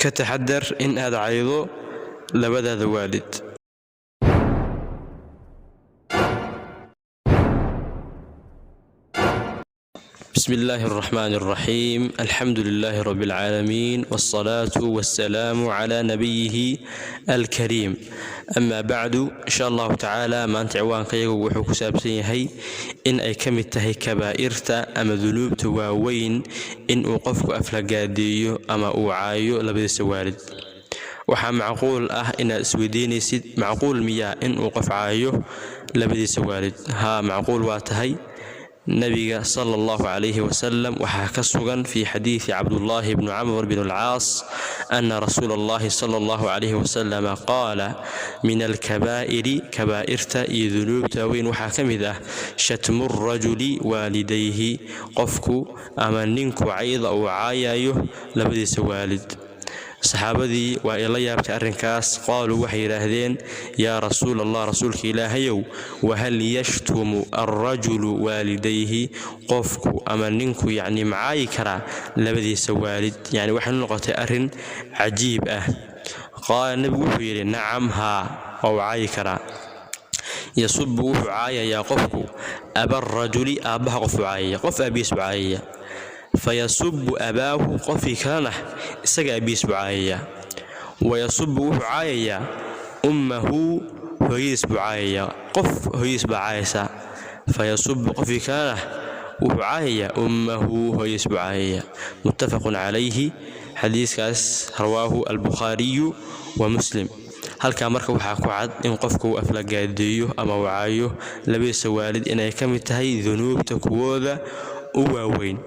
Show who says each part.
Speaker 1: Ka taxadar in aad caydo labadaada waalid. بسم الله الرحمن الرحيم، الحمد لله رب العالمين، والصلاة والسلام على نبيه الكريم، أما بعد. إن شاء الله تعالى maanta ciwaankayagu wuxuu ku saabsan yahay in ay ka mid tahay kabaa'irta ama dunuubta waaweyn in uu qofku aflagaadeeyo ama uu caayo labadiisa waalid. Waxaa macquul ah inaad isweydiinaysid: macquul miyaa in uu qof caayo labadiisa waalid? Haa, macquul waa tahay. Nabiga sala Allahu calayhi wasalam waxaa ka sugan fi xadiidi Cabdullaahi bni Camr bn alcaas ana rasuula Allahi sala Allahu calayhi wasalam qaala: min alkabaa'iri, kabaa'irta iyo dunuubta weyn waxaa ka mid ah, shatmu rajuli waalidayhi, qofku ama ninku cayda uu caayayo labadiisa waalid. Saxaabadii waa ay la yaabtay arrinkaas. Qaaluu, waxay yidhaahdeen: yaa Rasuul Allah, Rasuulka Ilaahayow, wahal yashtumu alrajulu waalidayhi? Qofku ama ninku yacni macaayi karaa labadiisa waalid? Yacni waxay noqotay arrin cajiib ah. Qaala, nebigu wuxuu yidhi: nacam, haa, waa uu caayi karaa. Yasubu, wuxuu caayayaa qofku, abarajuli, aabbaha qofuu caayaya, qof aabihiis buu caayaya. Fayasubu abaahu, qofkii kalena isaga aabihiis buu caayayaa. Wayasubu, wuxuu caayayaa, ummahu, hooyadiis buu caayayaa, qof hooyadiis baa caayaysaa. Fayasubu, qofkii kalena wuxuu caayayaa, ummahu, hooyadiis buu caayayaa. Muttafaqun calayhi. Xadiiskaas rawaahu Albukhaariyu wa Muslim. Halkaa marka waxaa ku cad in qofku uu aflagaadeeyo ama uu caayo labadiisa waalid inay ka mid tahay dunuubta kuwooda u waaweyn.